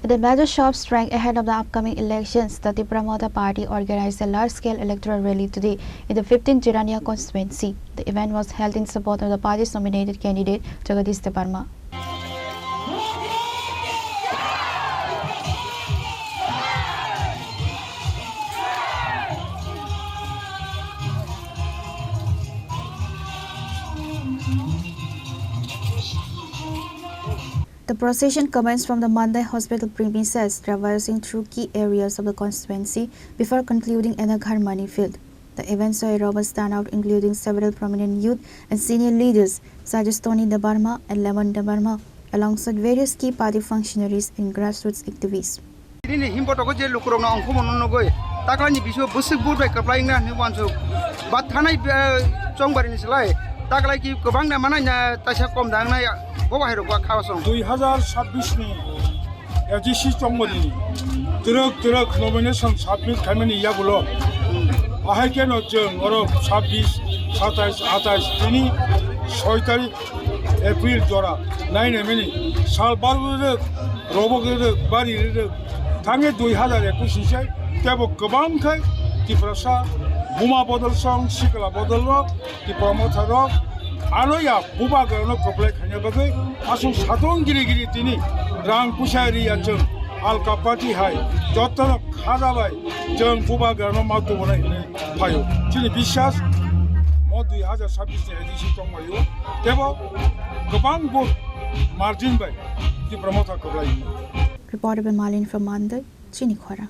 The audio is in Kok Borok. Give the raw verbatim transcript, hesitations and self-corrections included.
With a major shop strength ahead of the upcoming elections, the Tipra Motha Party organized a large-scale electoral rally today in the fifteenth Jirania constituency. The event was held in support of the party's nominated candidate, Jagadish Debbarma. The procession commenced from the Mandai Hospital premises, traversing through key areas of the constituency before concluding at the Gharmani field. The event saw a robust turnout, including several prominent youth and senior leaders such as Tony Debbarma and Lemon Debbarma, alongside various key party functionaries and grassroots activists. Nini himbotogo je lukurokno ongkhormano nugwi taklaini bisingo bwswk vote bai kwplai wngna hinwi uansuk. Ba thanai, eh, chongbarini slai taklai ki kwbangna manai na taisa kom da wngnai bo bahairok ba kha song. Dui hazar sabbish ni A D C chongbarini twrwk twrwk nomination submit khaimani yagulo ahai kheno chwng oro sabbish, satais, atais tini soi tarik April jora nainai mani sal bar rwrwk, robok rwrwk, bari rwrwk thangwi dui hazar ekush ni sai tebo kwbang khai Tiprasa buma bodol song sikla bodol rok Tipra Motha rok ano ya bubagrano kwplai khaina bagwi aswk satung giri giri tini rang puisa riya chwng alka party hai jotono khaja bai chwng bubagrano ma tubunai hinwi phaio. Chini biswas o dui hazar sabbish ni A D C tongmaio tebo kwbang vote margin bai Tipra Motha kwplai. Reported by Malin from Mandai, Chini Khorang.